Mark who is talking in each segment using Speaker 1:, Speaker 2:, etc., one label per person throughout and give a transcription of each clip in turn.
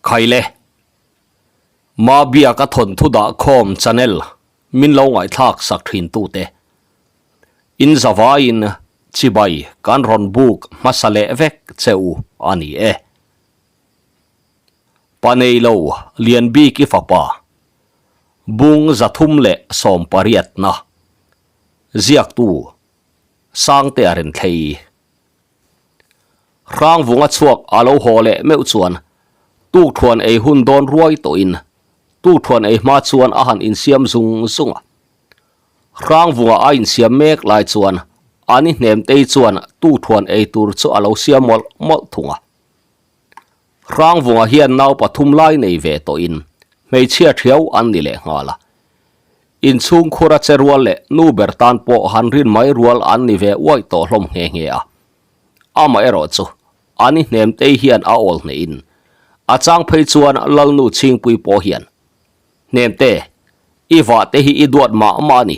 Speaker 1: Khaile. Mabiaka thawnthu dah khawm channel min lo ngaihthlak sak thin tute. In zavaiin chibai kan rawn buk hmasa leh vek che u a ni e. Paneilo Lianbiki fapa Bung 318 na ziaktu Sangtea Renthlei. Hrangvunga chhuak a lo haw leh meuh chuan tukthuan ei hun dawn ruai tawhin tukthuan ei hma chuan a han insiam zung zung a. Hrangvunga a insiam mek lai chuan ani hnemtei chuan tukthuan ei tur chu a lo siam mawlh mawlh thung a. Hrangvunga hian nau pathum lai nei ve tawhin hmeichhia thiau an ni leh nghal a. Inchhung khura che rual leh nu ber tan pawh han rin mai rual an ni ve uaih tawh hlawm nghe nghe a. Amaherawh chu, ani hnemtei hian a awl hnehin, a chang phei chuan Lalnu Chhingpui pawh hian, Hnemte, i vah te hi i duat mah mah a ni.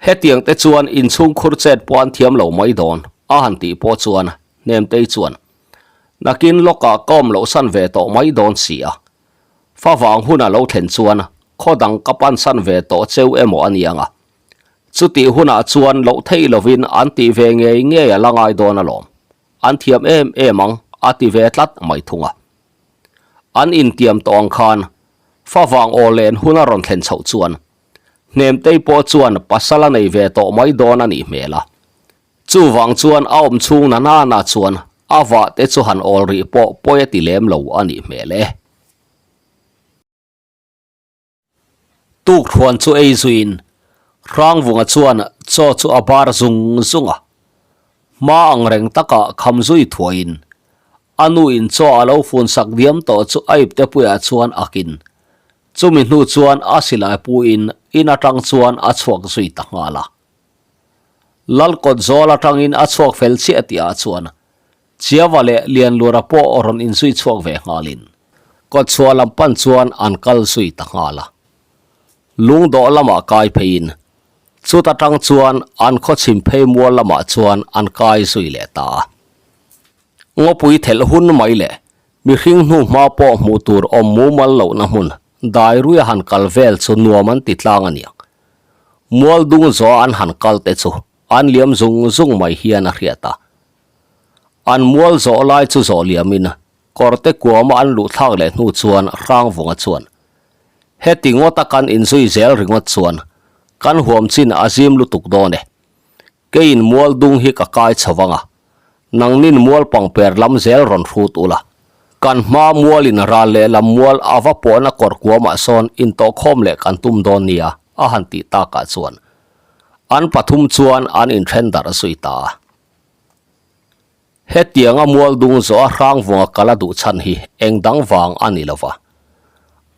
Speaker 1: Hetiang te chuan inchhung khur chet pawh an thiam lo mai dawn, a han tih pawh chuan Hnemtei chuan, Nakin lawkah ka awm loh san ve tawh mai dawn si a. Fa vang hun a lo thlen chuan khaw dang ka pan san ve tawh cheu emaw a ni ang a. Chutih hunah chuan loh theih lovin an tih ve ngei ngei a la ngai dawn alawm. An thiam em em ang a ti ve tlat mai thung a. An intiam tawh ang khan fa vang aw len hun a rawn thlen chhoh chuan Hnemtei pawh chuan pasal a nei ve tawh mai dawn a nih hmel a. Chuvang chuan a awm chhung na nana chuan a vah te chu han awl rih pawh pawi a ti lem lo a nih hmel e. Tukthuan chu ei zuiin Hrangvunga chuan chaw chu a bar zung zung a. Hma ang reng taka kham zui thuaiin a nu in chaw a lo fun sak diam tawh chu a ipte puiah chuan akin chumi hnu chuan a silai puin in atang chuan a chhuak zui ta nghal a. Lalkawt zawl atangin a chhuak fel chiah tihah chuan Chiava leh Lianlura pawh rawn inzui chhuak ve nghalin kawtchhuah lam pan chuan an kal zui ta nghal a. Lungdawh lamah kai pheiin chuta tang chuan an khawchhim phei mual lamah chuan an kai zui leh ta a. Ngawpui thelh hun mai leh mihring hnu hma pawh hmuh tur awm mumal lohna hmun dairuia han kal vel chu nuam an ti tlang a niang. Mual dung zawh an han kal te chu an liam zung zung mai hian a hriat a. An mual zawh lai chu zawh liamin kawrte kuama an luh thlak leh hnu chuan Hrangvunga chuan, Heti ngawta kan inzui zel ringawt chuan kan huam chin a zim lutuk dawn e. Keiin mual dung hi ka kai chho vang a, nangnin mual pangper lam zel rawn hrut ula. Kan hma mualin ral leh lam mual a va pawhna kawr kuamah sawn intawhkhawm leh kan tum dawn nia, a han tih takah chuan an pathum chuan an inthen darh zui ta a. Hetianga mual dung zawh a hrangvunga kal a duh chhan hi eng dang vang a ni lova.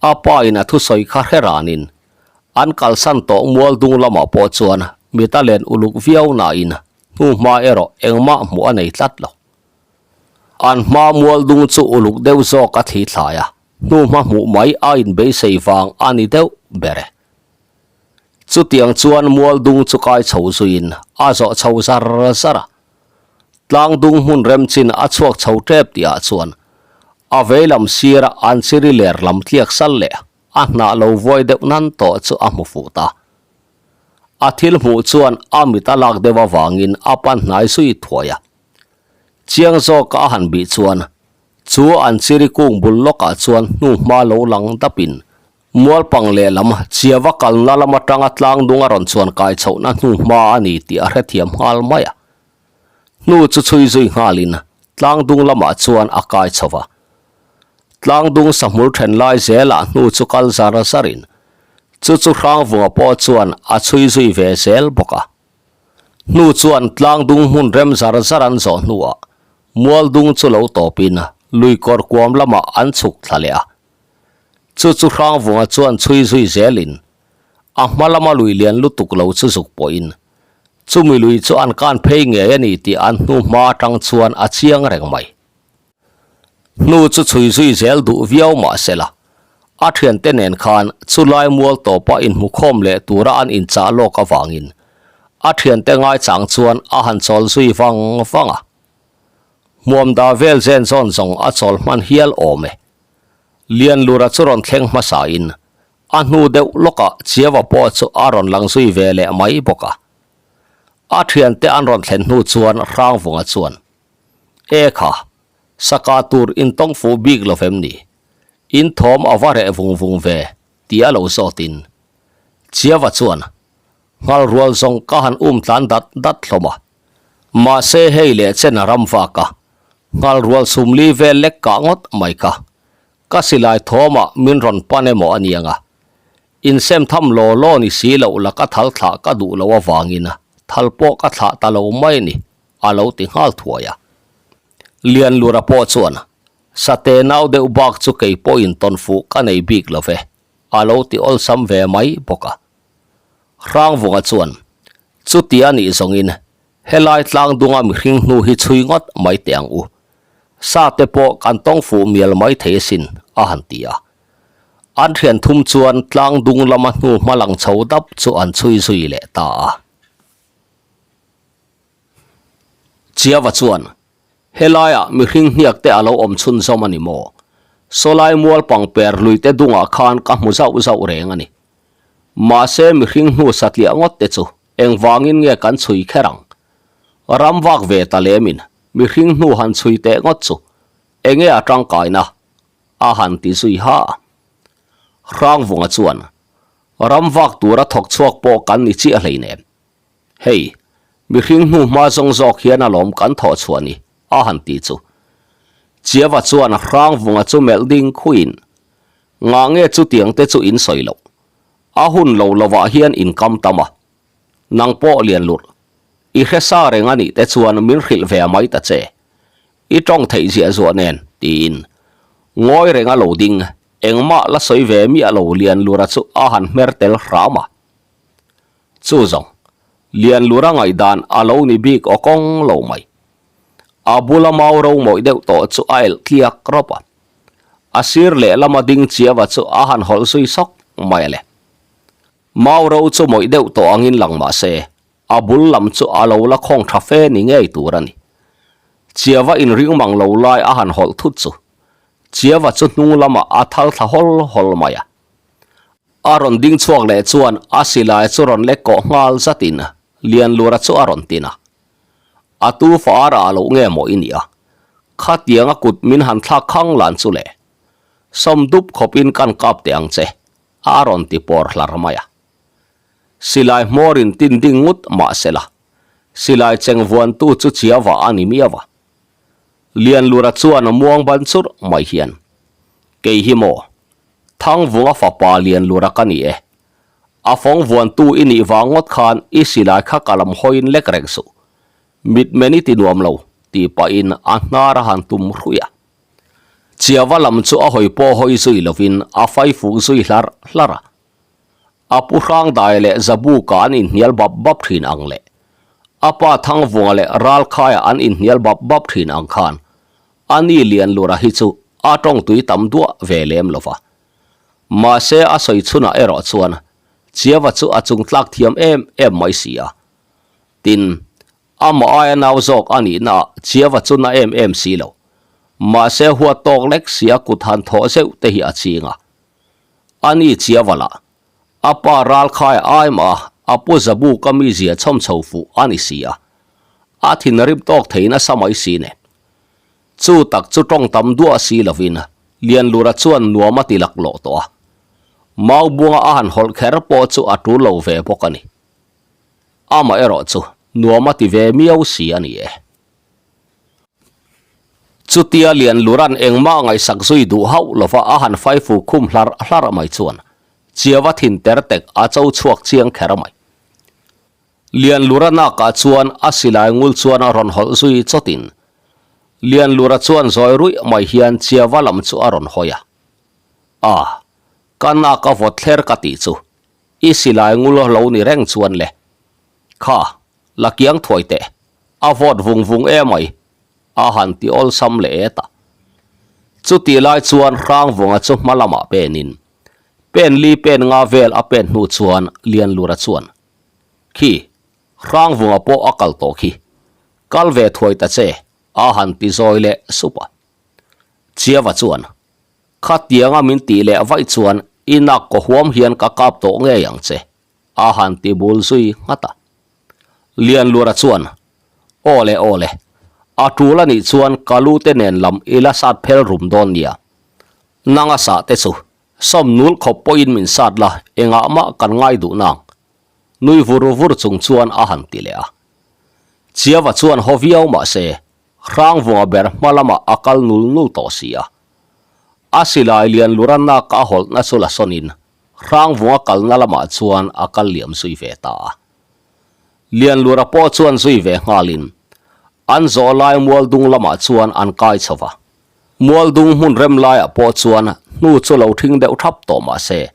Speaker 1: A pa in a thusawi kha hre ranin an kalsan tawh mual dung lamah pawh chuan mit a len uluk viau nain hnu hma erawh engmah hmuh a nei tlat lo. An hma mual dung chu uluk deuh zawk a thli thlai a, hnu hma hmuh mai a inbeisei vang a ni deuh ber e. Chutiang chuan mual dung chu kai chho zuiin a zawh chho zar zar a. Tlang dung hmun rem chin a chhuak chho tep tihah chuan a veilam sira an chiri ler lam tliak sal leh a hnah lo vuai deuh nan tawh chu a hmu fuh ta. A thil hmuh chuan a mit a lak deuh avangin a pan hnai zui thuai a. Chiang zawka a han bih chuan chu an chiri kung bul lawkah chuan hnu hma lo lang dapin Mualpang lehlam Chiava kalna lam atanga tlang dung a rawn chuan kai chhohna hnu hma a ni tih a hrethiam nghal mai a. Hnu chu chhui zui nghalin tlang dung lamah chuan a kai chho va. Tlang dung sahmul then lai zelah hnu chu kal zar zarin chu chu Hrangvunga pawh chuan a chhui zui ve zel bawk a. Hnu chuan tlang dung hmun rem zar zar an zawh hnuah mual dung chu lo tawpin lui kawr kuam lamah an chhuk thla leh a. Chu chu Hrangvunga chuan chhui zui zelin a hma lama lui lian lutuk lo chu zuk pawhin chumi lui chu an kan phei ngei a ni tih an hnu hma atang chuan a chiang reng mai. Hnu chu chhui zui zel duh viau mah sela a thiante nen khan chulai mual tawpa inhmukhawm leh tura an inchah lawk avangin a thiante ngaichang chuan a han chawl zui vang vang a. Hmuam dah vel zen zawn zawng a chawl hman hial awm e. Lianlura chu rawn thleng hmasain a hnu deuh lawkah Chiava pawh chu a rawn lang zui ve leh mai bawk a. A thiante an rawn thlen hnu chuan Hrangvunga chuan, E kha, saka tur intawng fuh bik lo vem ni? In thawm a va reh vung vung ve, tia lo zawtin. Chiava chuan, Nghal rual zawng ka han um tlan dat dat hlawm a. Mahse hei leh chen a ram vak a, nghal rual sumli vel lek kah ngawt mai kha. Ka silai thawmah min rawn pan emaw a niang a. Insem tham law law ni si loh la ka thal thlah ka duh loh avangin thal pawh ka thlah ta lo mai a ni, a lo ti nghal thuai a. Lianlura pawh chuan, Sate nau deuh bak chu kei pawhin tawn fuh ka nei bik lo ve, a lo ti awlsam ve mai bawk a. Hrangvunga chuan, Chuti a nih zawngin helai tlang dunga mihring hnu hi chhui ngawt mai teh ang u. Sa te pawh kan tawng fuh mial mai thei asin, a han ti a. An thian thum chuan tlang dung lama hnu hma lang chho dap chu an chhui zui leh ta a. Chiava chuan, Helaiah mihring hniak te a lo awm chhunzawm a ni maw? Sawlai mual pangper lui te dungah khan ka hmu zauh zauh reng a ni. Mahse mihring hnu satliah ngawt te chu engvangin nge kan chhui kher ang? Ram vak ve ta lemin mihring hnu han chhui teh ngawt chu enge a tangkaina? A han ti zui ha a. Hrangvunga chuan, Ram vak tura thawk chhuak pawh kan ni chiah hleinem. Hei, mihring hnu hma zawng zawk hian alawm kan thawh chhuah ni, a han ti chu. Chiava chuan Hrangvunga chu melh ding khuiin, Ngah nge chutiang te chu in sawi loh? A hun lo lovah hian in kam tam a. Nang pawh lian lurh. I hre sa reng a nih te chuan min hrilh ve mai ta che. I tawng theih ziah zuah nen, tiin. Ngawi reng a lo ding, engmah la sawi ve miah lo Lianlura chu a han hmer tel hram a. Chu zawng, Lianlura ngaihdan a lo ni bik aw kawng lo mai. A bula mau ro mawih deuh tawh chu a elh tliak rawp a. A sir lehlama ding chiava chu a han hawlh zui sawk mai a le. Mau ro chu mawih deuh tawh angin lang mah se, a bul lam chu a lo la khawng tha fe ni ngei tur a ni. Chiava inring mang lo lai a han hawlh thut chu, Chiava chu hnung lamah a thal thla hawl hawl mai a. A rawn ding chhuak leh chuan a silai chu rawn lek kawh nghal zatin Lianlura chu a rawn tin a. A tu fa a rah loh nge maw i nih a? Khatianga kut min han thlak khang lan chu le. Sawm dup khawpin kan kap teh ang che, a rawn ti pawr hlar mai a. Silai hmawrin tin ding ngut mah se la, silai cheng vuantu chu chiava a ni miau a. Lianlura chuan a muang ban churh mai hian, Kei hi maw? Thangvunga fapa Lianlura ka ni e. A fawng vuantu i nih vang ngawt khan i silai kha ka lam hawiin lek reng suh. Mitmen i ti nuam lo, tih pahin a hnar a han tum hruih a. Chiava lam chu a hawi pawh hawi zui lovin a fai fuk zui hlarh hlarh a. A pu Hrangdai leh Zabuka an inhnial bap bap thin ang leh a pa Thangvunga leh Ralkhaia an inhnial bap bap thin ang khan a ni Lianlura hi chu a tawngtui tam duah ve lem lo va. Mahse a sawi chhunah erawh chuan Chiava chu a chung tlak thiam em em mai si a. Tin, amah aia nau zawk a nihnaah Chiava chu na em em si lo. Mahse huat tawk lek si a kut han thawh zeuh te hi a ching a. A ni Chiava lah, a pa Ralkhaia ai mah a, a pu Zabuka mizia chhawm chho fuh a ni si a. A thinrim tawk thei nasa mai si nen. Chu tak chu tawng tam duah si lovin Lianlura chuan nuam a ti laklawh tawh a. Maubuanga a han hawlh kher pawh chu a tul lo ve bawk a ni. Amaherawh chu nuam a ti ve miau si a ni e. Chutia Lianlura'n engmah ngaihsak zui duh hauh lova a han faifu khum hlarh hlarh mai chuan Chiava thin ter tek a cho chhuak chiang kher mai. Lianlura nakah chuan a silai ngul chuan a rawn hawlh zui chawtin Lianlura chuan zawi ruih mai hian Chiava lam chu a rawn hawi a. A, ka nak a vawt thler ka tih chu, i silai ngul lo ni reng chuan le. Kha, la kiang thuai teh, a vawt vung vung emai, a han ti awlsam leh et a. Chutih lai chuan Hrangvunga chu hma lamah penin, pen li pen nga vel a pen hnu chuan Lianlura chuan, Khi, Hrangvunga pawh a kal tawh khi. Kal ve thuai ta che, a han ti zawi leh sup a. Chiava chuan, Khatianga min tih leh vaih chuan i nak kaw huam hian ka kap tawh ngei ang che, a han ti bul zui nghat a. Lianlura chuan, Aw le, aw le, a tul a nih chuan ka lu te nen lam i la sat phel rum dawn nia. Nanga sah te chu sawm nul khawp pawhin min sat la, engah mah kan ngai duh nang. Nui vur vur chung chuan a han ti leh a. Chiava chuan haw viau mah se, Hrangvunga ber hma lamah a kal nul nul tawh si a. A silai lian lura nak a hawlhna chu la sawnin Hrangvunga kalna lamah chuan a kal liam zui ve ta a. Lianlura pawh chuan zui ve nghalin an zawh lai Mualdung lamah chuan an kai chho va. Mualdung hmun rem laiah pawh chuan hnu chu lo thing deuh thap tawh mah se,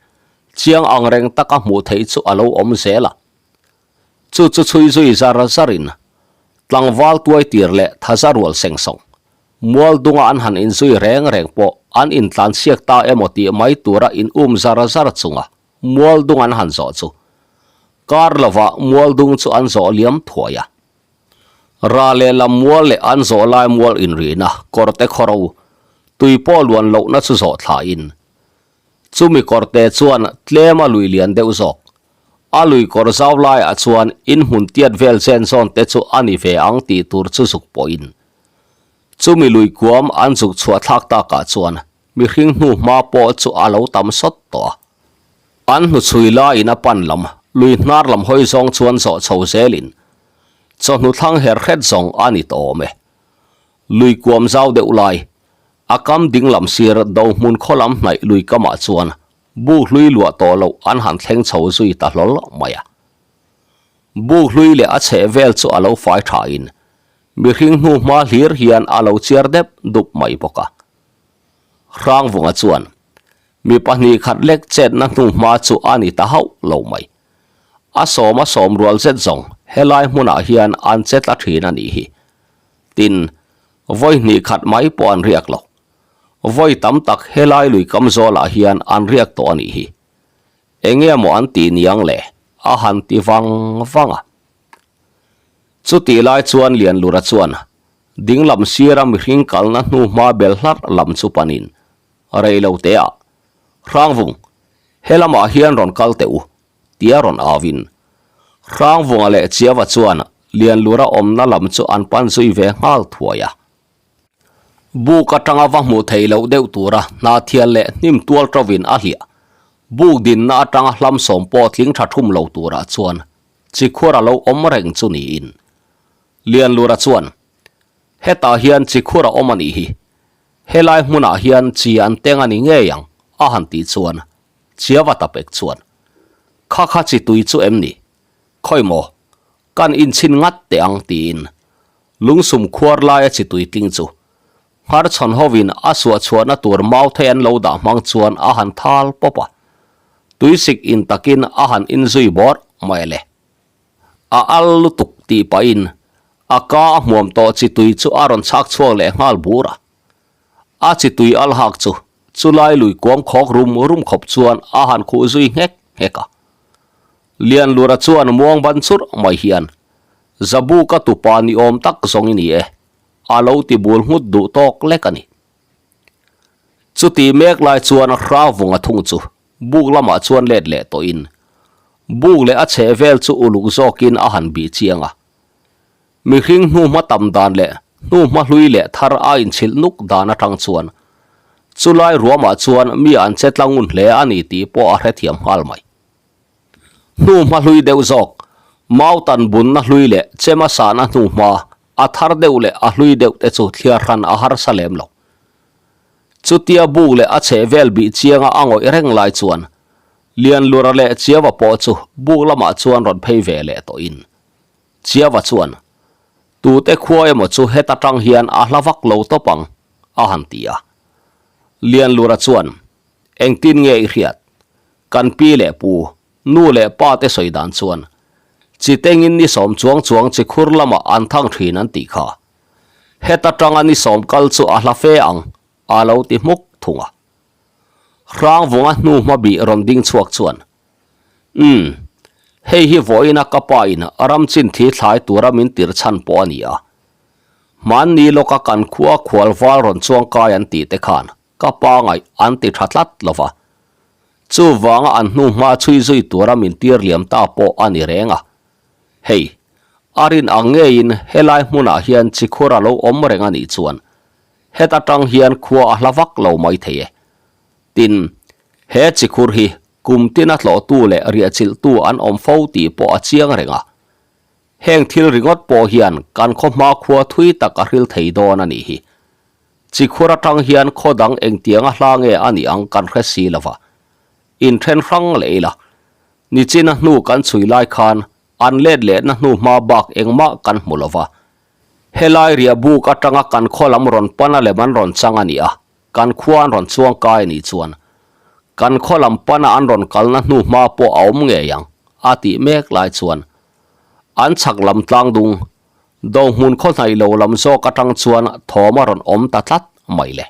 Speaker 1: chiang ang reng taka hmuh theih chu a lo awm zel a. Chu chu chhui zui zar zarin tlangval tuai tir leh thaza rual seng sawng mual dunga an han inzui reng reng pawh an intlanchhiak ta emaw tih mai tura in um zar zar chunga mual dung an han zawh chu kar lovah mual dung chu an zawh liam thuai a. Ra leh lam mual leh an zawh lai mual inrihna kawrte khawro tui pawh luan lohna chu zawh thlain chumi kawrte chuan tlema lui lian deuh zawk A lui kawr zau laiah chuan in hmun tiat vel chen zawn te chu a ni ve ang tih tur chu zuk pawhin chumi lui kuam an zuk chhuah thlak takah chuan mihring hnu hma pawh chu a lo tam sawt tawh a. An hnuchhui laiin a pan lam lui hnar lam hawi zawng chuan zawh chho zelin chawhnu thlang her hret zawng a ni tawh awm e. Lui kuam zau deuh lai, a kam ding lam sir do hmun khaw lam hnaih lui kamah chuan Buk hlui luah tawh loh an han thleng chho zui ta hlawl mai a. Buk hlui leh a chheh vel chu a lo fai thain mihring hnu hma hlir hian a lo chiar dep dup mai bawk a. Hrangvunga chuan mi pahnih khat lek chetna hnu hma chu a ni ta hauh lo mai. A sawm a sawm rual zet zawng helai hmunah hian an che tla thin a nih hi. Tin, vawi hnih khat mai pawh an riak lo. Vawi tam tak helai lui kam zawlah hian an riak tawh a nih hi. Enge maw an tih niang le? A han ti vang vang a. Chutih lai chuan Lianlura chuan dinglam sira mihring kalna hnu hma bel hlarh lam chu panin rei lo te ah, Hrangvung, helamah hian rawn kal teh u, tia rawn auin Hrangvunga leh Chiava chuan Lianlura awmna lam chu an pan zui ve nghal thuai a. Buk atanga va hmuh theih loh deuh tura hna thial leh hnim tual ṭovin a hliah. Buk dinna atanga hlam sawm pawh tling ṭha ṭhum lo turah chuan Chikhuar a lo awm reng chu niin. Lianlura chuan, Hetah hian Chikhuar a awm a nih hi. Helai hmunah hian chi an teng a ni ngei ang, a han tih chuan Chiava Tapek chuan, Kha kha chi tui chu em ni? Khawi maw? Kan inchhin ngat teh ang tiin lungsum khuar laia chi tuitling chu Ngharchhawn hovin a suah chhuahna tur mau thei an lo dah hmang chuan a han thal pawp a, tuisik in takin a han inzui bawrh mai le. A al lutuk tih pahin a ka a hmuam tawh chi tui chu a rawn chhak chhuak leh nghal bur a. A chi tui al hak chu chulai lui kuam khawk rum rum khawp chuan a han khuh zui nghek nghek a. Lianlura chuan muang ban churh mai hian, Zabu ka tupa ni awm tak zawng i ni e, a lo ti bul nghut duh tawk lek a ni. Chuti mek lai chuan Hrangvunga thung chu buk lamah chuan let leh tawhin, buk leh a chheh vel chu uluk zawkin a han bih chiang a. Mihring hnuhma tam dan leh hnuhma hlui leh thar a inchhilh nuk dan atang chuan chulai ruamah chuan mi an che tla ngun hle a ni tih pawh a hrethiam nghal mai. Hnuhma hlui deuh zawk, mautan bunna hlui leh chema sahna hnuhma a thar deuh leh a hlui deuh te chu thliar hran a harsa lem lo. Chutia buk leh a chheh vel bih chianga a ngawih reng lai chuan Lianlura leh Chiava pawh chu buk lamah chuan rawn phei ve leh tawhin Chiava chuan, Tute khua emaw chu heta tang hian a hla vak lo tawp ang, a han ti a. Lianlura chuan, Engtin nge i hriat? Kan pi leh pu, nu leh pa te sawi dan chuan, chi tengin ni sawm chuang chuang chi khur lamah an thang thin an tih kha. Heta tanga ni sawm kal chu a hla fe ang, a lo ti hmuk thung a. Hrangvunga hnu hma bih rawn ding chhuak chuan, Umm, hei hi vawiina ka pa in ram chin thi thlai tura min tir chhan pawh a ni a. Hmanni lawka kan khua khual val rawn chuang kai an tih te khan. Ka pa ngaih an ti tha tlat lo va. Chuvanga an hnu hma chhui zui tura min tir liam ta pawh a ni reng a. Hei, a rin ang ngeiin helai hmunah hian chikhur a lo awm reng a nih chuan heta tang hian khua a hla vak lo mai thei e. Tin, he chikhur hi kum tina tlawhtu leh riahchilhtu an awm fo tih pawh a chiang reng a. Heng thil ringawt pawh hian kan khaw hma khua thui tak a hril thei dawn a nih hi. Chikhur atang hian khaw dang engtianga hla nge a nih ang kan hre si lo va. Inthen hrang leh ila. Nichina hnu kan chhui lai khan an let lehna hnu hma bak engmah kan hmu lo va. Helai riah buk atanga kan khaw lam rawn pana lem an rawn chang a ni a, kan khua an rawn chuang kai a nih chuan kan khaw lam pana an rawn kalna hnu hma pawh a awm ngei ang a tih mek lai chuan an chhak lam tlang dung Dohmun khaw hnaih lo lam zawk atang chuan thawm a rawn awm ta tlat mai le.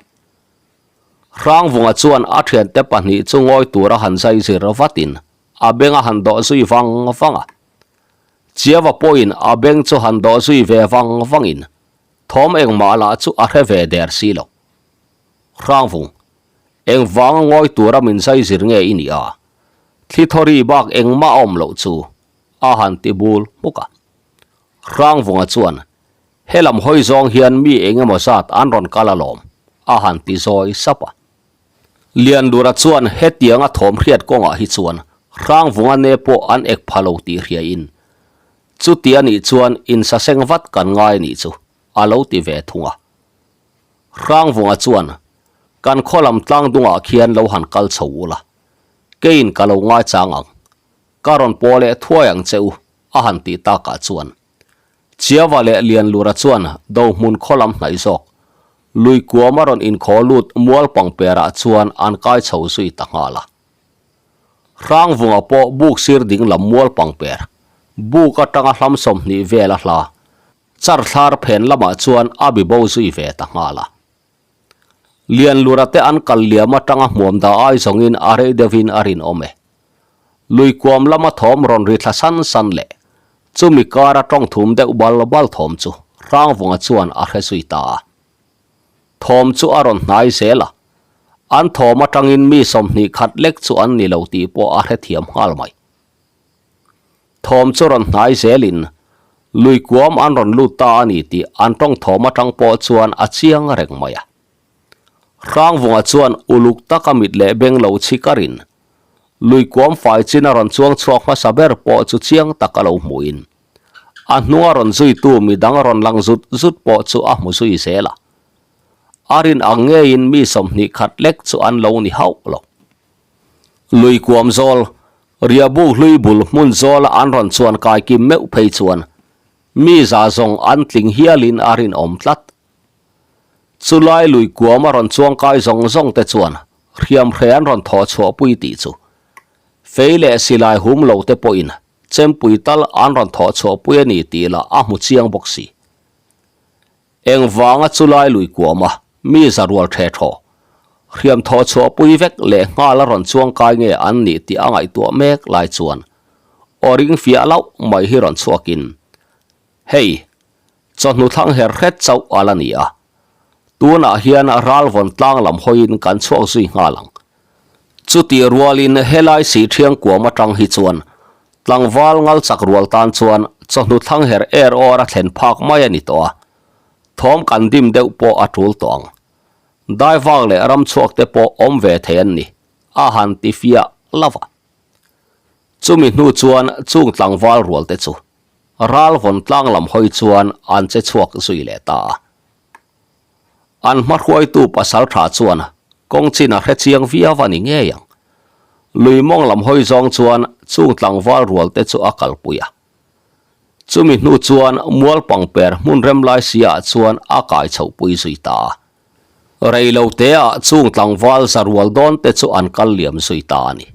Speaker 1: Hrangvunga chuan a thiante pahnih chu ngawi tura han zai zir vatin a beng a han dawh zui vang vang a. Chiava pawhin a beng chu han dawh zui ve vang vangin thawm engmah lah chu a hre ve der si lo. Hrangvung, engvanga ngawi tura min zai zir nge i nih a? Thli thawri bak engmah a awm loh chu a han ti bul hmuk a. Hrangvunga chuan, Helam hawi zawng hian mi eng emaw zat an rawn kal alawm, a han ti zawi sap a. Lianlura chuan hetianga thawm hriat kawngah hi chuan Hrangvunga ne pawh an ek pha lo tih hriain, Chuti a nih chuan insaseng vat kan ngai a nih chu, a lo ti ve thung a. Hrangvunga chuan, Kan khaw lam tlang dungah khian lo han kal chho ula, keiin ka lo ngaichang ang. Ka rawn pawh leh thuai ang che u, a han tih takah chuan Chiava leh Lianlura chuan Dohmun khaw lam hnaih zawk lui kuam a rawn inkhaw lut mual pangperah chuan an kai chho zui ta nghal a. Hrangvunga pawh buk sir ding lam mual pangper buk atanga hlam 20 vel a hla char thlar phen lamah chuan a bi bo zui ve ta nghal a. Lianlura te an kal liam atanga hmuam dah ai zawngin a rei deuhin a rinawm e. Lui kuam lama thawm rawn ri thla san san leh chumi kara tawng thum deuh bal bal thawm chu Hrangvunga chuan a hre zui ta a. Thawm chu a rawn hnai zel a, an thawm atangin mi 20 khat lek chu an ni lo tih pawh a hrethiam nghal mai. Thawm chu rawn hnai zelin lui kuam an rawn lut ta a ni tih an tawng thawm atang pawh chuan a chiang reng mai a. Hrangvunga chuan uluk taka mit leh beng lo chhi karin lui kuam fai chin a rawn chuang chhuak hmasa ber pawh chu chiang tak a lo hmuhin a hnunga rawn zuitu midang rawn lang zut zut pawh chu a hmu zui zel a. A rin ang ngeiin mi 20 khat lek chu an lo ni hauh lo. Lui kuam zawl, riahbuk hlui bul hmun zawla an rawn chuan kai kim meuh phei chuan mi za zawng an tling hialin a rinawm tlat. Chulai lui kuam a rawn chuang kai zawng zawng te chuan hriamhre an rawn thawh chhuahpui tih chu fei leh silai hum lo te pawhin chempui tal an rawn thawh chhuahpui a ni tih lah a hmu chiang bawk si. Engvanga chulai lui kuama mi za rual the thaw, hriam thaw chhuahpui vek leh nghal a rawn chuang kai nge an nih tih a ngaihtuah mek lai chuan aw ring fiah loh mai hi rawn chhuakin, Hei, chawhnu thlang her hret chauh a la ni a, tunah hian ral vawn tlang lam hawiin kan chhuak zui nghal ang. Chutih rualin helai si thiang kuam atang hi chuan tlangval ngal chak rual tan chuan chawhnu thlang her er awr a thlen phak mai a ni tawh a, thawm kan dim deuh pawh a tul tawh ang. Daivak leh ramchhuak te pawh awm ve thei an ni, a han ti fiah lo va. Chumi hnu chuan chung tlangval rual te chu ral vawn tlang lam hawi chuan an che chhuak zui leh ta a. An hmahruaitu pasal tha chuan kawng chin a hre chiang viau a ni ngei ang. Lui mawng lam hawi zawng chuan chung tlangval rual te chu a kalpui a. Chumi hnu chuan mual pangper hmun rem lai si ah chuan a kai chhoh pui zui ta a. Rei lo te ah chung tlangval za rual dawn te chu an kal liam zui ta a ni.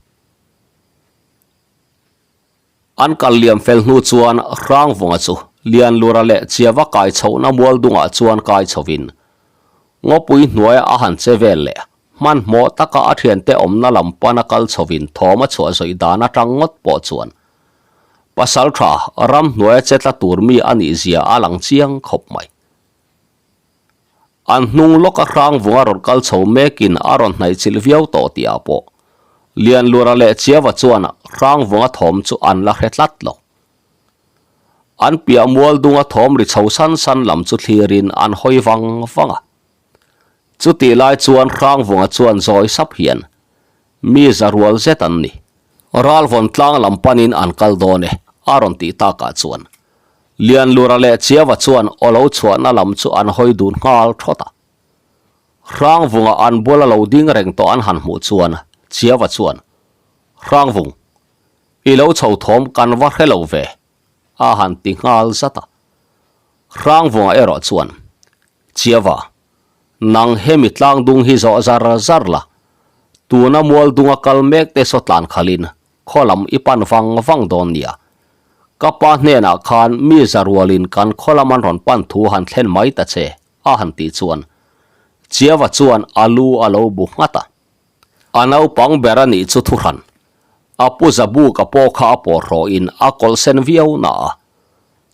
Speaker 1: An kal liam fel hnu chuan Hrangvunga chu Lianlura leh Chiava kai chhohna mual dungah chuan kai chhovin ngawpui hnuaia a han che vel leh hmanhmawh taka a thiante awmna lam pana kal chhovin thawm a chhuah zawih dan atang ngawt pawh chuan Pasaltha ramhnuaia che tla tur mi a nih zia a lang chiang khawp mai. An hnung lawka Hrangvunga rawn kal chho mekin a rawn hnaihchilh viau tawh tihah pawh Lianlura leh Chiava chuan Hrangvunga thawm chu an la hre tlat lo. An piah mual dunga thawm ri chho san san lam chu thlirin an hawi vang vang a. Chutih lai chuan Hrangvunga chuan zawi sap hian mi za rual zet an ni. Ralvawn tlang lam panin an kal dawn e, a rawn tih takah chuan Lianlura leh Chiava chuan aw lo chhuahna lam chu an hawi dun nghal thawt a. Hrangvunga an bula lo ding reng tawh an han hmuh chuan Chiava chuan, Hrangvung, i lo chho thawm kan va hre lo ve, a han ti nghal zat a. Hrangvunga erawh chuan, Chiava, nang hemi tlang dung hi zawh zar zar la, tuna mual dunga kal mek te saw tlan khalin khaw lam i pan vang vang dawn nia. Ka pa hnenah khan mi za rualin kan khaw lam an rawn pan thu han thlen mai ta che, a han tih chuan Chiava chuan a lu a lo bu nghat a. A naupang ber a nih chu thuhran. A pu Zabuka pawh kha a pawh hrawhin a kawlh sen viau na a.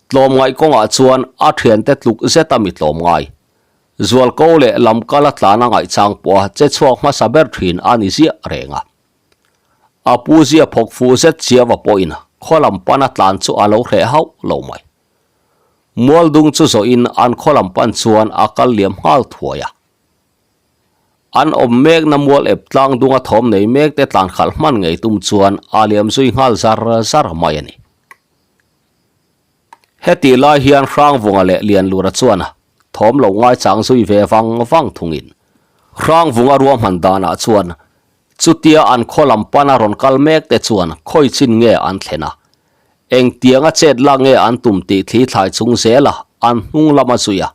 Speaker 1: Tlawmngaih kawngah chuan a thiante tluk zet a mi tlawmngai. Zualko leh lamkal a tlan a ngaihchang pawh a che chhuak hmasa ber thin a ni ziah reng a. A pu zia phawk fuh zet Chiava pawhin khaw lam pana tlan chu a lo hreh hauh lo mai. Mualdung chu zawhin an khaw lam pan chuan a kal liam nghal thuai a. An awm mekna mual ep tlang dunga thawm nei mek te tlan khalh hman ngei tum chuan a liam zui nghal zar zar mai a ni. Hetih lai hian Hrangvunga leh Lianlura chuan thawm lo ngaichang zui ve vang vang thungin Hrangvunga ruahman danah chuan chutia an khaw lam pana rawn kal mek te chuan khawi chin nge an thlen a, engtianga chet lak nge an tum tih thli thlai chung zela an hnung lama zui a,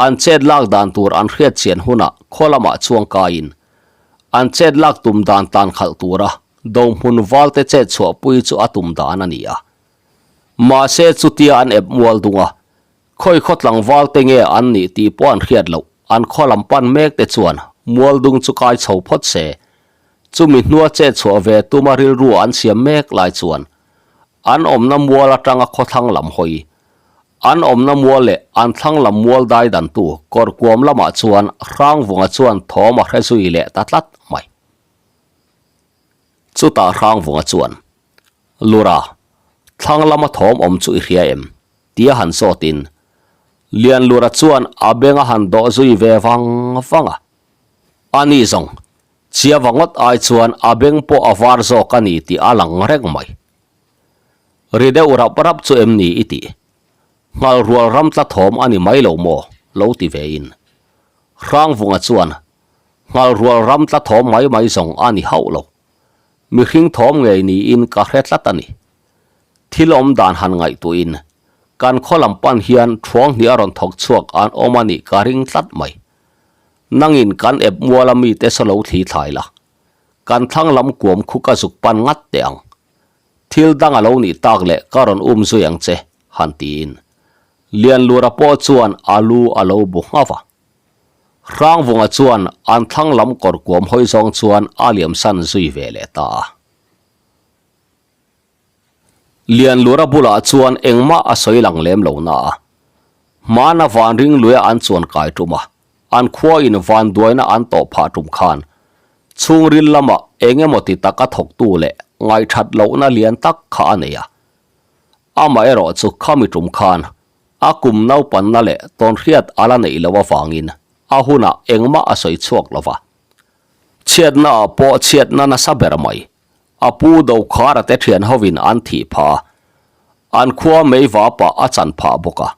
Speaker 1: an chet lak dan tur an hriat chian hunah khaw lamah chuang kaiin an chet lak tum dan tlan khalh tura dohmun valte chet chhuahpui chu a tum dan a ni a. Mahse chutia an ep mual dung a, khawi khaw tlangval te nge an nih tih pawh an hriat loh, an khaw lam pan mek te chuan mual dung chu kai chho phawt se. Chumi hnua chet chhuah ve tuma rilru an siam mek lai chuan an awmna mual atanga khawthlang lam hawi, an awmna mual leh an thlang lam mual dai dantu kawr kuam lamah chuan Hrangvunga chuan thawm a hre zui leh ta tlat mai. Chutah Hrangvunga chuan Lura, thlang lama thawm awm chu i hria em? tia han zawtin Lianlura chuan a beng a han dawh zui ve vang vang a. Ani zawng, chiava ngawt ai chuan a beng pawh a var zawk a ni tih a lang reng mai. Ri deuh rap rap chu em ni i tih? Nghal rual ram tla thawm a ni mai lo maw? lo ti vein Hrangvunga chuan nghal rual ram tla thawm mai mai zawng a ni hauh lo. Mihring thawm ngei niin ka hre tlat a ni. Thil awm dan han ngaihtuahin kan khaw lam pan hian thuang hnih a rawn thawk chhuak an awm a nih ka ring tlat mai. Nangin kan ep muala mite saw lo thli thlai la, kan thlang lam kuam khu ka zuk pan ngat teh ang. Thil dang a lo nih tak leh ka rawn um zui ang che, han tiin Lianlura pawh chuan a lu a lo bu nghauh a. Hrangvunga chuan an thlang lam kawr kuam hawi zawng chuan a liamsan zui ve leh ta a. Lianlura bulah chuan engmah a sawi lang lem lo na a. Hmana van ring luia an chuan kai tum a, an khua in van duaina an tawh phah tum khan chhungril lamah eng emaw ti taka thawktu leh ngaihthat lohna lian tak kha a nei a. Amaherawh chu khami tum khan A kum naupanna leh tawnhriat a la neih loh avangin a hunah engmah a sawi chhuak lo va. Chhiatna ah pawh chhiatna nasa ber mai. A pu Dokhara te thian hovin an thih phah a, an khua meiva pah a chan phah bawk a.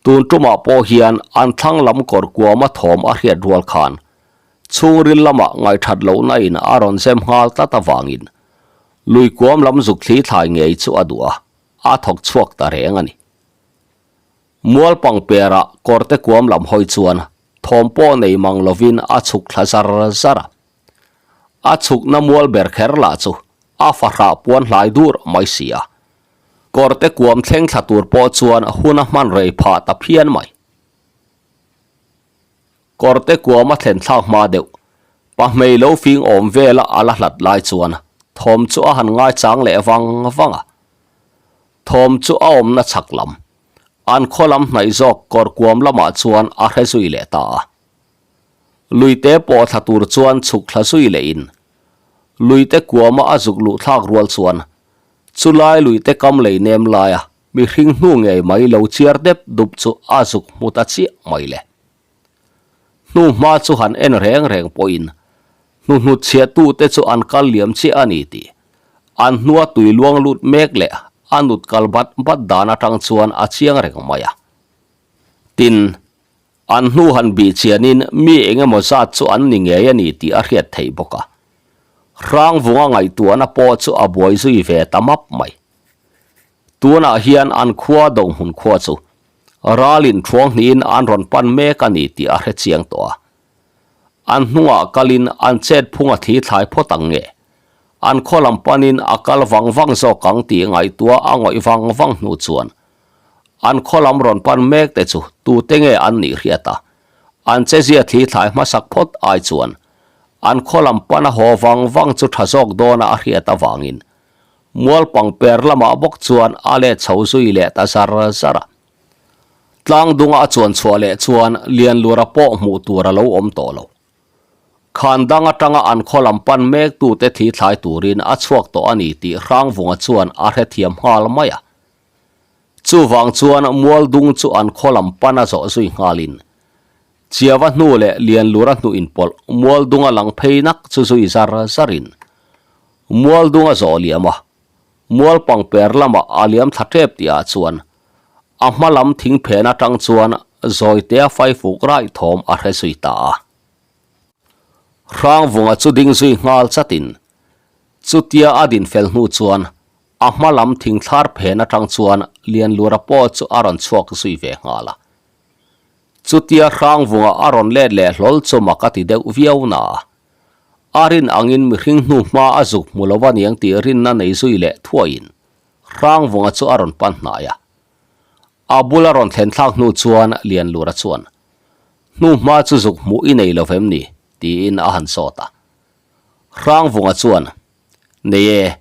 Speaker 1: Tun tumah pawh hian an thlang lam kawr kuama thawm a hriat rual khan chhungril lamah ngaihthat lohna in a rawn zem nghal tlat avangin lui kuam lam zuk thli thlai ngei chu a duh a. a thawk chhuak ta reng a ni. Mual pangpera kawrte kuam lam hawi chuan thawm pawh nei mang lovin a chhuk thla zar zar a. A chhukna mual ber kher lah chu a fahrah puan hlai dur mai si a. Kawrte kuam thleng thla tur pawh chuan hun a hman rei phah ta phian mai. Kawrte kuam a thlen thlak hma deuh. Pahmei lo fing awm vela a la hlat lai chuan thawm chu a han ngaichang leh vang vang a. Thawm chu a awmna chhak lam. An khaw lam hnaih zawk kawr kuam lamah chuan a hre zui leh ta a. Luite pawh thla tur chuan chhuk thla zui lehin luite kuama a zuk luh thlak rual chuan chulai luite kam lei nem laia mihring hnu ngei mai lo chiar dep dup chu a zuk hmu ta chiah mai le. Hnu hma chu han en reng reng pawhin hnuhnut chhiahtute chu an kal liam chiah a ni tih an hnua tui luang lut mek leh a nut kal bat bat dan atang chuan a chiang reng mai a. Tin, an hnu han bih chianin mi eng emaw zat chu an ni ngei a ni tih a hriat theih bawk a. Hrangvunga ngaihtuahna pawh chu a buai zui ve ta map mai. Tunah hian an khua Dohmun khua chu Ralin thuang hnihin an rawn pan mek a ni tih a hre chiang tawh a. An hnungah kalin an chet phung a thli thlai phawt ang nge? An khaw lam panin a kal vang vang zawk ang tih ngaihtuah a ngawih vang vang hnu chuan an khaw lam rawn pan mek te chu tute nge an nih hriat a, an chezia thli thlai hmasak phawt ai chuan an khaw lam pan a haw vang vang chu tha zawk dawna a hriat avangin Mual pangper lamah bawk chuan a let chho zui leh ta zar zar a. Tlang dunga a chuan chhuah leh chuan Lianlura pawh hmuh tur a lo awm tawh lo. Khan dang atanga an khaw lam pan mek tute thi thlai turin a chhuak tawh a ni tih Hrangvunga chuan a hrethiam nghal mai a. Chuvang chuan mual dung chu an khaw lam pan a zawh zui nghalin Chiava hnu leh Lianlura hnu inpawlh mual dunga lang phei nak chu zui zar zarin Mual dunga zawh liam a, mual pangper lamah a liam thla tep tih ah chuan a hma lam thing phen atang chuan Zawitea faifuk raih thawm a hre zui ta a. Hrangvunga chu ding zui nghal chatin chutia a din fel hnu chuan a hma lam thing thlar phen atang chuan Lianlura pawh chu a rawn chhuak zui ve nghal a. Chutia Hrangvunga a rawn let leh hlawl chu mak a ti deuh viau na a. A rin angin mihring hnu hma a zuk hmu lo aniang tih rinna nei zui leh thuaiin Hrangvunga chu a rawn pan hnai a. A bula rawn thlen thlak hnu chuan Lianlura chuan, Hnu hma chu zuk hmuh i nei lo vem ni? tiin a han sawt a. Hrangvunga chuan, Nei e,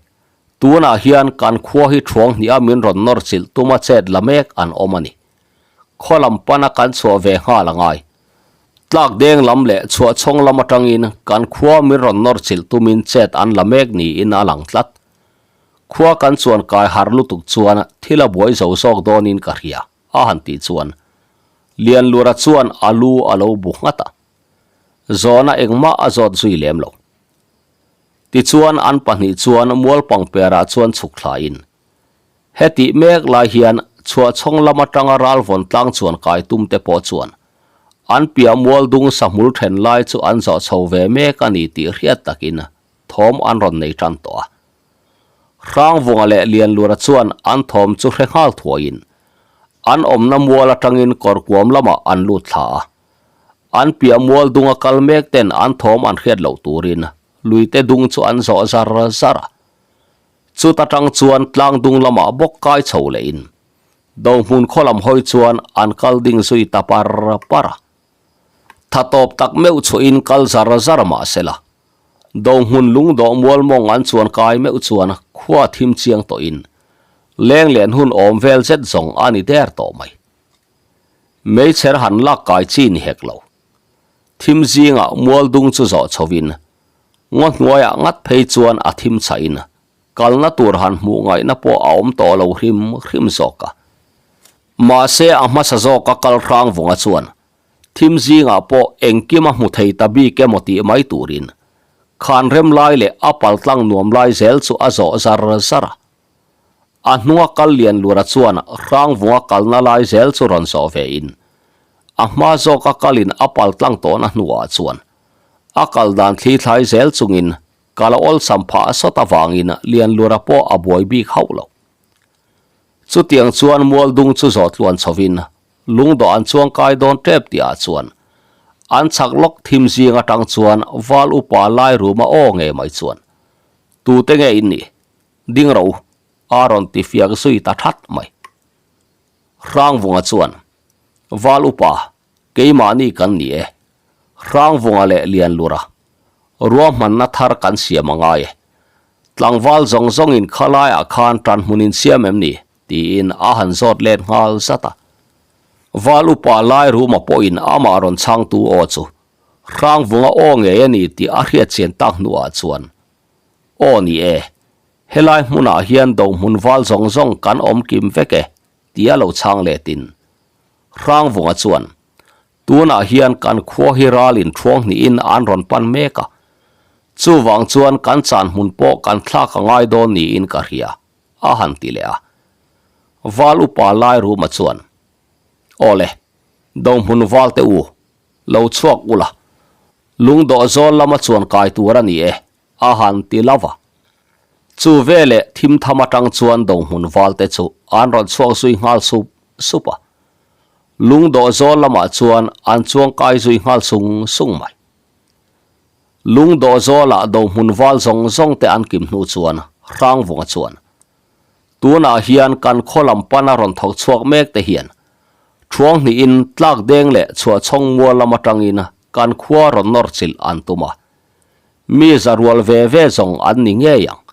Speaker 1: tunah hian kan khua hi thuang hnih a min rawn nawr chilh tuma chet la mek an awm a ni. Khaw lam pana kan chhuah ve nghal a ngai. Tlak deng lam leh chhuah chhawng lam atangin kan khua min rawn nawr chilh tumin chet an la mek niin a lang tlat. Khua kan chuan kai har lutuk chuan thil a buai zo zawk dawnin ka hria, a han tih chuan Lianlura chuan a lu a lo bu nghat a. Zawhna engmah a zawt zui lem lo. Tichuan an pahnih chuan mualpang perah chuan chhuk thlain Hetih mek lai hian chhuahchhawng lam atanga ralvawn tlang chuan kai tum te pawh chuan an piah mual dung sahmul then lai chu an zawh chho ve mek a ni tih hriat takin thawm an rawn nei tan tawh a. Hrangvunga leh Lianlura chuan an thawm chu hre nghal thuaiin an awmna mual atangin kawrkuam lamah an lut thla a. An piah mual dunga kal mek ten an thawm an hriat loh turin luite dung chu an zawh zar zar a. Chuta tang chuan tlang dung lamah bawk kai chho lehin Dohmun khaw lam hawi chuan an kal ding zui ta par par a. Tha tawp tak meuh chhuahin kal zar zar mah se la, Dohmun lungdawh mual mawng an chuan kai meuh chuan khua thim chiang tawhin leng len hun awm vel zet zawng a ni der tawh mai. Meichher han lak kai chi ni hek lo. Thim zingah mual dung chu zawh chhovin Ngaw hnuaiah ngat phei chuan a thim chhahin kalna tur han hmuh ngaihna pawh a awm tawh lo hrim hrim zawk a. Mahse a hmasa zawka kal hrang vunga chuan thim zingah pawh engkim a hmu thei ta bik emaw tih mai turin khan rem lai leh a paltlang nuam lai zel chu a zawh zar zar a. A hnunga kal lian lura chuan hrang vunga kalna lai zel chu rawn zawh vein a hma zawka kalin a paltlang tawhna hnuah chuan A kal dan thli thlai zel chungin kal a awlsam phah sawt avangin Lianlura pawh a buai bik hauh lo. Chutiang chuan Mualdung chu zawh tluan chhovin lungdawh an chuang kai dawn tep tihah chuan an chhak lawk thim zing atang chuan Val upa lai ruma aw ngei mai chuan, Tute nge in nih? Ding rawh u, a rawn ti fiak zui ta that mai. Hrangvunga chuan, Val upa, Keimahni kan ni e. Hrangvunga leh Lianlura ruahmanna thar kan siam a ngai e. Tlangval zawng zawngin khalaiah khan tanhmun in siam em ni? tiin a han zawt let nghal zat a. Val upa Lairuma pawhin amah rawn chhangtu aw chu Hrangvunga aw ngei a ni tih a hriatchian tak hnuah chuan, Aw ni e, helai hmunah hian dohmun val zawng zawng kan awm kim vek e, tia lo chhang letin Hrangvunga chuan, Tunah hian kan khua hi ralin thuang hnihin an rawn pan mek a, chuvang chuan kan chan hmun pawh kan thlak a ngai dawn niin ka hria, a han ti leh a. Val upa Lairuma chuan, Awle, dohmun valte u, lo chhuak ula, lungdawh zawl lama chuan kai tur a ni e, a han ti lo va. Chu veleh thim tham atang chuan dohmun valte chu an rawn chhuak zui nghal sup sup a. Lungdawh zawl lamah chuan an chuang kai zui nghal sung sung mai. Lungdawh zawlah dohmun val zawng zawng te an kim hnu chuan Hrangvunga chuan, Tunah hian kan khaw lam pana rawn thawk chhuak mek te hian thuang hnihin tlak deng leh chhuahchhawng mual lam atangin kan khua rawn nawr chilh an tum a. Mi za rual ve ve zawng an ni ngei ang.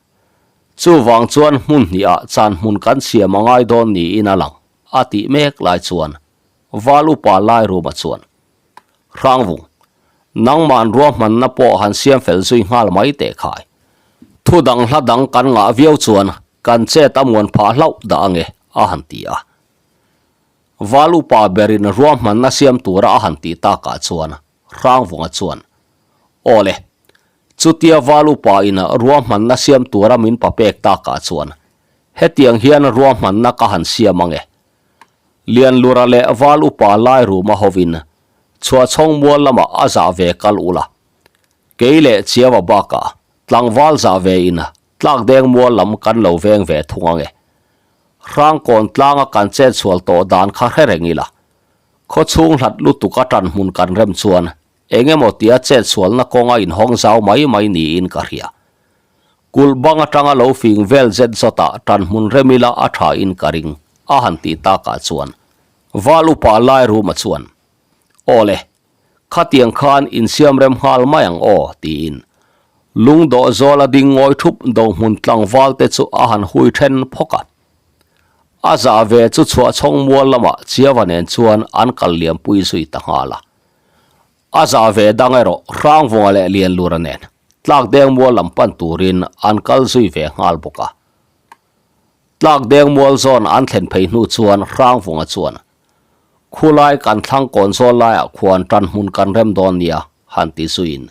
Speaker 1: Chuvang chuan hmun hnihah chan hmun kan siam a ngai dawn niin a lang, a tih mek lai chuan Val upa Lairuma chuan, Hrangvung, nangman ruahmanna pawh han siam fel zui nghal mai teh khai. Thu dang hla dang kan ngah viau chuan kan chet a muan phah hlauh dah ange, a han ti a. Val upa berin ruahmanna siam tura a han tih takah chuan Hrangvunga chuan, Aw le, chutia Val upa-in ruahmanna siam tura min pa pek takah chuan hetiang hian ruahmanna ka han siam ange. Lianlura leh Val upa Lairuma hovin Chhuahchhawng mual lamah a zah ve kal ula. Kei leh Chiaua bakah tlangval zah ve in Tlakdeng mual lam kan lo veng ve thung ange. Hrangkawn tlanga kan chetsual tawh dan kha hre reng ila. Khaw chhung hlat lutuk a tan hmun kan rem chuan eng emaw tia chetsualna kawnga inhawng zau mai mai niin ka hria. Kulh bang atanga lo fing vel zet zawtah tan hmun rem ila a tha in ka ring, a han tih takah chuan Val upa Lairuma chuan, Aw le, khatiang khan insiam rem nghal mai ang aw, tiin lungdawh zawla ding ngawi thup dohmun tlangval te chu a han hui then phawk a. A zah ve chu chhuahchhawng mual lamah Chiava nen chuan an kal liampui zui ta nghal a. A zah ve dang erawh Hrangvunga leh Lianlura nen Tlakdeng mual lam pan turin an kal zui ve nghal bawk a. Tlakdeng mual zawn an thlen phei hnu chuan Hrangvunga chuan, Khulai kan thlang kawn zawl laiah khuan tan hmun kan rem dawn nia, han ti zuiin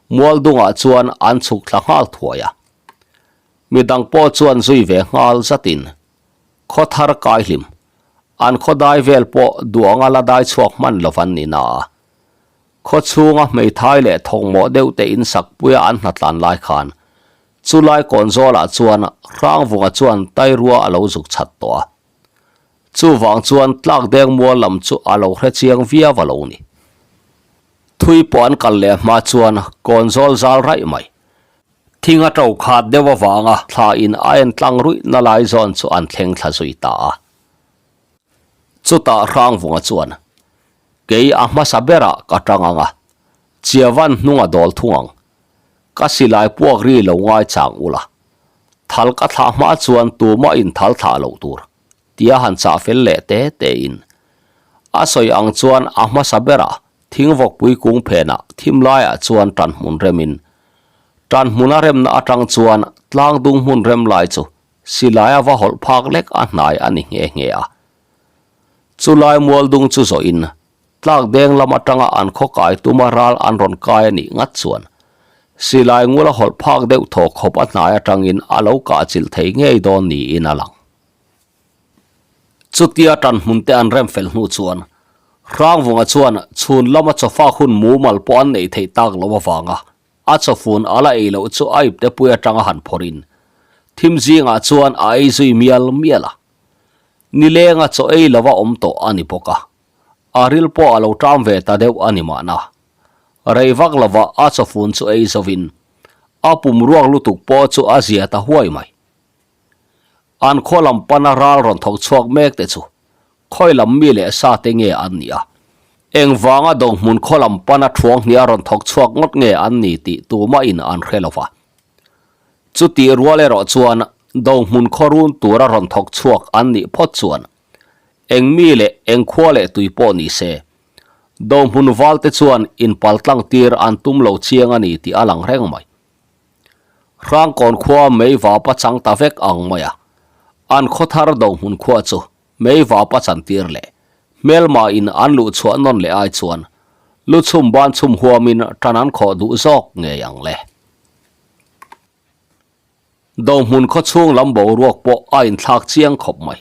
Speaker 1: mual dungah chuan an chhuk thla nghal thuai a. Mi dang pawh chuan zui ve nghal zatin khaw thar kai hlim, an khaw dai vel pawh duanga la dai chhuak hman lo an ni na a. Khaw chhunga hmeithai leh thawkmawh deuh te in sak puia an hnatlan lai khan chulai kawn zawlah chuan Hrangvunga chuan tairua a lo zuk chat tawh a. Chuvang chuan tlak deng mual lam chu a lo hre chiang viau a lo ni. Thui pawh an kal leh hma chuan kawn zawl zal raih mai. Thing a to khat deuh avanga thla in a en tlang ruih na lai zawn chu an thleng thla zui ta a. Chutah Hrangvunga chuan, Kei a hmasa berah ka tang ang a, Chiavan hnung a dawl thung ang. Ka silai puak ri lo ngai chang ula. Thal ka thlah hma chuan tumah in thal thlah loh tur, tia han chah fel leh te te in. A sawi ang chuan a hmasa berah Thingvawkpui kung phenah thim laiah chuan tan hmun remin, tan hmuna remna atang chuan tlang dung hmun rem lai chu silaia va hawlh phak lek a hnai a ni nghe nghe a. Chulai mual dung chu zawhin tlak deng lam atanga an khaw kai tuma ral an rawn kai a nih ngat chuan silai ngula hawlh phak deuh thaw khawp a hnai atangin a lo kah chilh thei ngei dawn niin a lang. Chutia tan hmun te an rem fel hnu chuan Hrangvunga chuan chhun lama chawfak hun mumal pawh an neih theih tak loh avanga a chawfun a la ei loh chu a ipte pui atanga han phawrhin thim zingah chuan a ei zui mial mial a. Nilenga chaw ei lova awm tawh a ni bawk a, a ril pawh a lo ṭam ve ta deuh a ni mahna. Rei vak lova a chawfun chu ei zovin a pum ruak lutuk pawh chu a zia ta huai mai. An khaw lam pana ral rawn thawk chhuak mek te chu khawi lam mi leh sa te nge an nih a? Engvanga Dohmun khaw lam pana thuang hnih a rawn thawk chhuak ngawt nge an ni tih tumahin an hre lo va. Chutih rual erawh chuan Dohmun khaw run tura rawn thawk chhuak an nih phawt chuan. Eng mi leh eng khua leh tui pawh ni se, Dohmun valte chuan inpaltlang tir an tum lo chiang a ni tih a lang reng mai. Hrangkawn khua mei vapa chang ta vek ang mai a, an khaw thar Dohmun khua chu mei vapa chan tir leh hmelma in an luh chhuah nawn leh ai chuan lu chhum ban chhum huamin tan an khawh duh zawk ngei ang le. Dohmun khaw chhung lam boruak pawh a inthlak chiang khawp mai.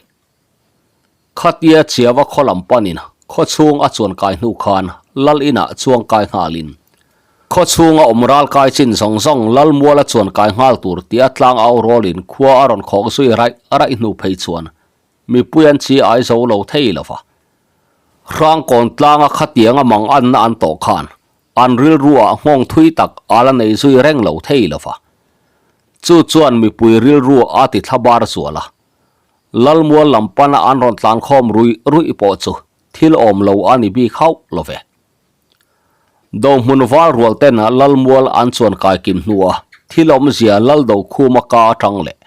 Speaker 1: Khatia Chiava khaw lam panin khaw chhung a chuan kai hnu khan Lal inah chuang kai nghalin khaw chhunga awm ral kai chin zawng zawng Lal muala chuan kai nghal tur tia tlang au rawlin khua a rawn khawk zui raih raih hnu phei chuan mipui an chi ai zo lo thei lo va. Hrangkawn tlanga khatianga mang anna an tawh khan an rilruah nghawng thui tak a la nei zui reng lo thei lo va. Chu chuan mipui rilru a ti thlabar zual a. Lalmual lam pana an rawn tlankhawm ruih ruih pawh chu thil awm lo a ni bik hauh lo ve. Dohmun val rual ten Lalmual an chuan kai kim hnua thil awmzia Laldokhuma ka atang leh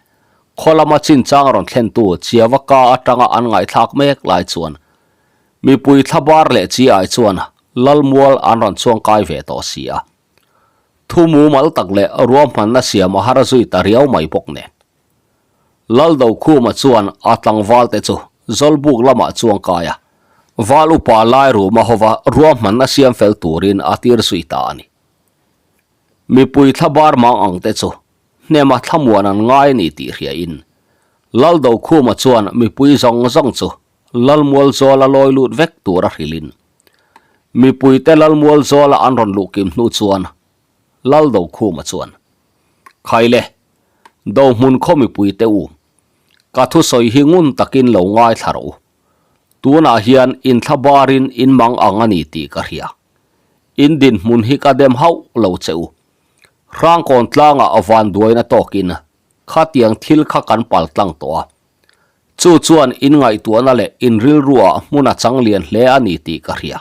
Speaker 1: khaw lama chinchang rawn thlentu Chiava ka atanga an ngaihthlak mek lai chuan mipui thlabar leh chi ai chuan Lalmual an rawn chuang kai ve tawh si a. Thu mumal tak leh ruahmanna siam a har zui ta riau mai bawk nen. Laldokhuma chuan a tlangvalte chu Zawlbuk lamah chuang kai a, Val upa Lairuma hova ruahman a siam fel turin a tir zui ta a ni. Mipui thlabar mang ang te chu hnema thlamuan an ngai a ni tih hriain Laldokhuma chuan mipui zawng zawng chu Lalmualzawla lawi lut vek tur a hrilhin mipuite Lalmualzawla an rawn luh kim hnu chuan Laldokhuma chuan, Khaile, Dohmun khaw mipui te u, ka thusawi hi ngun takin lo ngaithla rawh u. Tunah hian inthla barin in mang ang a ni tih ka hria. In dinhmun hi ka dem hauh lo che u. Hrangkawn tlangah a vanduaina tawkin khatiang thil kha kan pal tlang tawh a. Chu chuan in ngaihtuahna leh in rilruah hmun a chang lian hle a ni tih ka hria.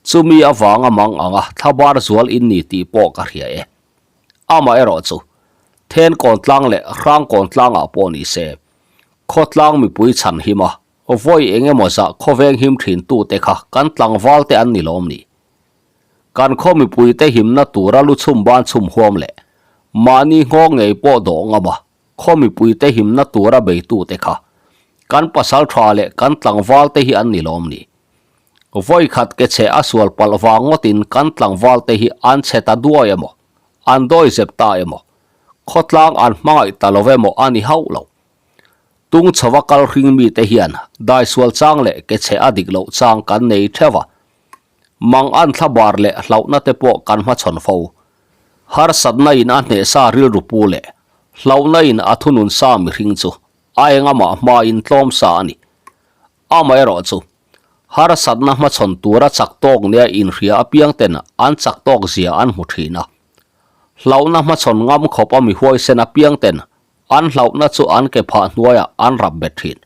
Speaker 1: Chumi avanga mang anga thlabar zual in ni tih pawh ka hria e. Amaherawh chu, then kawntlang leh hrang kawntlangah pawh ni se, khawtlang mipui chhan him a, vawi eng emaw zah khawveng him thin tute kha kan tlangval te an ni lawm ni? Kan khaw mipuite himna tura lu chhum ban chhum huam leh mahni nghawng ngei pawh dawh ngam a, khaw mipuite himna tura beitute kha kan pasal tha leh kan tlangval te hi an ni lawm ni? Vawi khat ke chhe a sual palh vang ngawtin kan tlangval te hi an chhe ta duai emaw, an dawi zep ta emaw, khawtlang an hmangaih ta lo emaw a ni hauh lo. Tung chhova kal hring mite hian daisual chang leh ke chhe a dik loh chang kan nei theuh a, mang an thlabar leh hlauhna te pawh kan hmachhawn fo. Harsatna in a hnehsa rilru pu leh hlauhna in a thunun sa mihring chu a engamah hmain tlawm sa a ni. Amaherawhchu, harsatna hmachhawn tura chak tawk nia inhria apiang ten an chak tawk zia an hmu thin a. Hlauhna hmachhawn ngam khawp a mi huaisen apiang ten an hlauhna chu an ke phah hnuaiah an rap bet thin.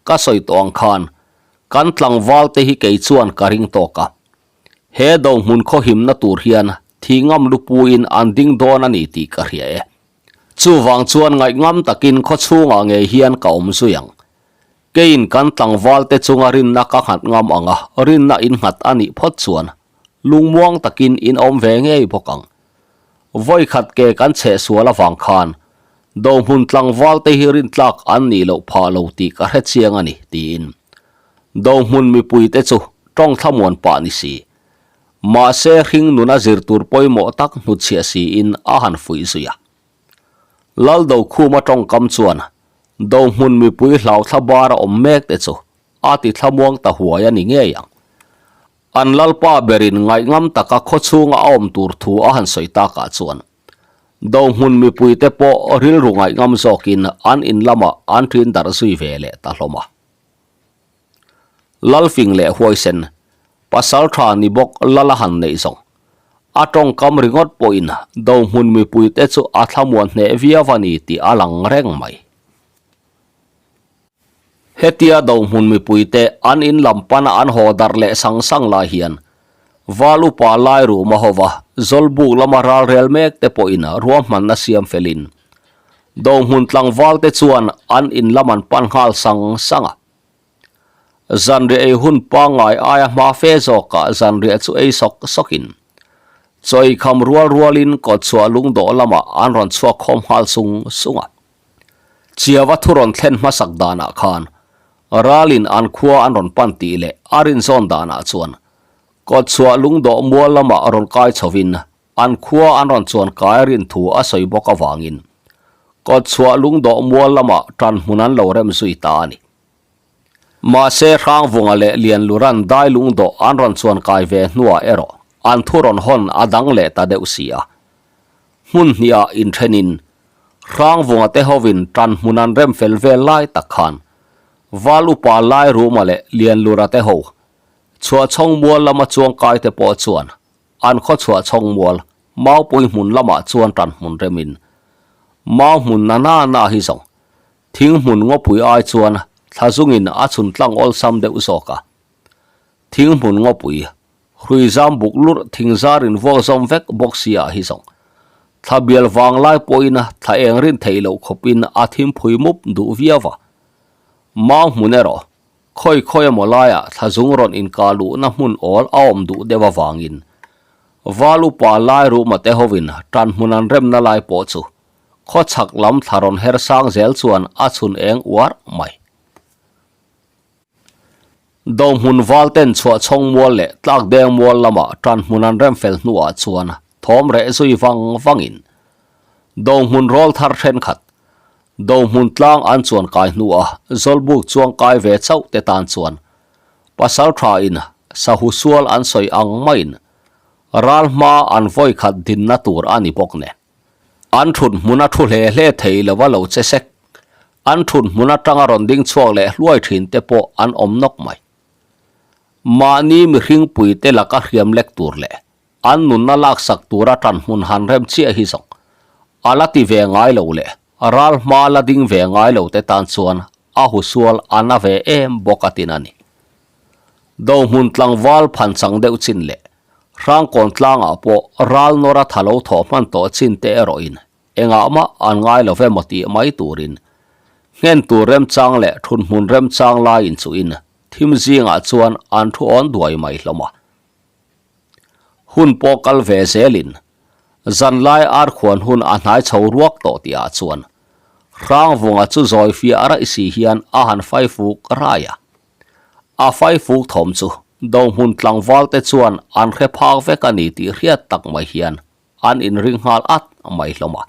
Speaker 1: Ka sawi tawh ang khan, kan tlangval te hi kei chuan ka ring tawk a. He dohmun khawhimna tur hian thi ngam lupuiin an ding dawn a ni tih ka hria e. Chuvang chuan ngaihngam takin khaw chhungah ngei hian ka awm zui ang. Keiin kan tlangvalte chunga rinna ka nghat ngam ang a, rinna in nghat a nih phawt chuan lungmuang takin in awm ve ngei bawk ang. Vawikhat ke kan chheh sual avang khan Dohmun tlangvalte hi rintlak an nih loh phah lo tih ka hre chiang a ni, tiin Dohmun mipuite chu tawng thlamuan pah ni si. Mahse hring nuna zir tur pawimawh tak hnutchhiah siin a han fuih zui a. Laldokhuma tawngkam chuan Dohmun mipui hlauthla bar a awm mek te chu a ti thlamuang ta huai a ni ngei ang. An lalpa berin ngaihngam taka khaw chhunga a awm tur thu a han sawi takah chuan Dohmun mipuite pawh rilru ngaihngam zawkin an in lamah an ṭin darh zui ve leh ta hlawm a. Lalfing leh huaisen, pasal tha ni bawk lal a han neih zawng. A tawngkam ringawt pawhin Dohmun mipuite chu a thlamuan hneh viau a ni tih a lang reng mai. Hetia Dohmun mipuite an in lam pana an haw darh leh sang sang lai hian Val upa Lairuma hova Zawlbuk lama ralrel mek te pawhin ruahmanna siam felin Dohmun tlangvalte chuan an in lam an pan nghal sang sang a. Zanriah ei hun pangngai aia hma fe zawkah zanriah chu ei sawk sawkin chawi kham rual rualin kawtchhuah lungdawh lamah an rawn chhuak khawm nghal sung sung a. Chiava thu rawn thlen hmasak danah khan ralin an khua an rawn pan tih leh a rinzawn danah chuan kawtchhuah lungdawh mual lamah rawn kai chhovin an khua an rawn chuan kai rin thu a sawi bawk avangin kawtchhuah lungdawh mual lamah tan hmun an lo rem zui ta a ni. Mahse Hrangvunga leh Lianluran dai lungdawh an rawn chuan kai ve hnuah erawh an thu rawn hawn a dang leh ta deuh si a. Hmun hniah inthenin Hrangvunga te hovin tan hmun an rem fel vel lai tak khan Val upa Lairuma leh Lianlura te ho chhuahchhawng mual lama chuang kai te pawh chuan an khaw chhuahchhawng mual Maupui hmun lamah chuan tan hmun remin Mau hmun na na na hi zawng Thing hmun ngawpui ai chuan thla zungin a chhun tlang awlsam deuh zawk a. Thing hmun ngawpui, hrui zam buk lurh thing zar in vuak zawm vek bawk si ah hi zawng. Thla bial vang lai pawhin thla eng rin theih loh khawpin a thim phui mup duh viau a. Mau hmun erawh, khawi khawi emaw laiah thla zung rawn inkah luhna hmun awl a awm duh deuh avangin Val upa lai ruma te hovin tan hmun an remna lai pawh chu Khawchhak lam thla rawn her sang zel chuan a chhun eng uar mai. Dohmun val ten chhuah chhawng mual leh tlak deng mual lamah tan hmun an rem fel hnuah chuan thawm reh zui vang vangin Dohmun rawl thar thenkhat Dohmun tlang an chuan kai hnuah Zawlbuk chuang kai ve chauh te tan chuan pasal tha in sahu sual an sawi ang maiin ral hma an vawi khat dinna tur a ni bawk nen. An thut hmun a thu hle hle thei lo a lo che sek. An thut hmun atanga rawn ding chhuak leh hluai thin te pawh an awm nawk mai. Mahni mihring pui te laka hriam lek tur leh an nunna laksak tura tan hmun han rem chiah hi zawng a la ti ve ngai lo leh ral hma la ding ve ngai lo te tan chuan a husual a na ve em bawk a tin a ni. Dohmun tlangval phanchang deuh chin leh Hrangkawn tlangah pawh ral nawra tha lo thawh hman tawh chin te erawhin engah mah an ngai lo ve maw tih mai turin nghen tur remchang leh thunhmun remchang lai inchuhin thim zingah chuan an thu awn duai mai hlawm a. Hun pawh kal ve zelin zanlai arkhuan hun a hnai chho ruak tawh tihah chuan Hrangvunga chu zawi fiah raih si hian a han faifuk rai a. A faifuk thawm chu Dohmun tlangval te chuan an hre phak vek a ni tih hriat tak mai hian an inring nghal at mai hlawm a.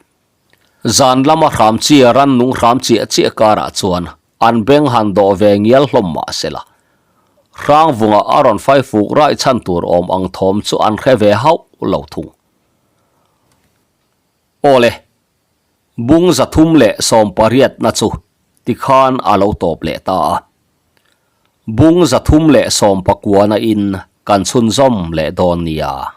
Speaker 1: Zan lama hram chi rannung hram chiah chiah karah chuan an beng han dawh ve ngial hlawm mah sela. Hrangvunga a rawn faifuk raih chhan tur awm ang thawm chu an hre ve hauh lo thung. Awle, Bung 318 na chu tikhan a lo tawp leh ta a. Bung 319 na in kan chhunzawm leh dawn nia.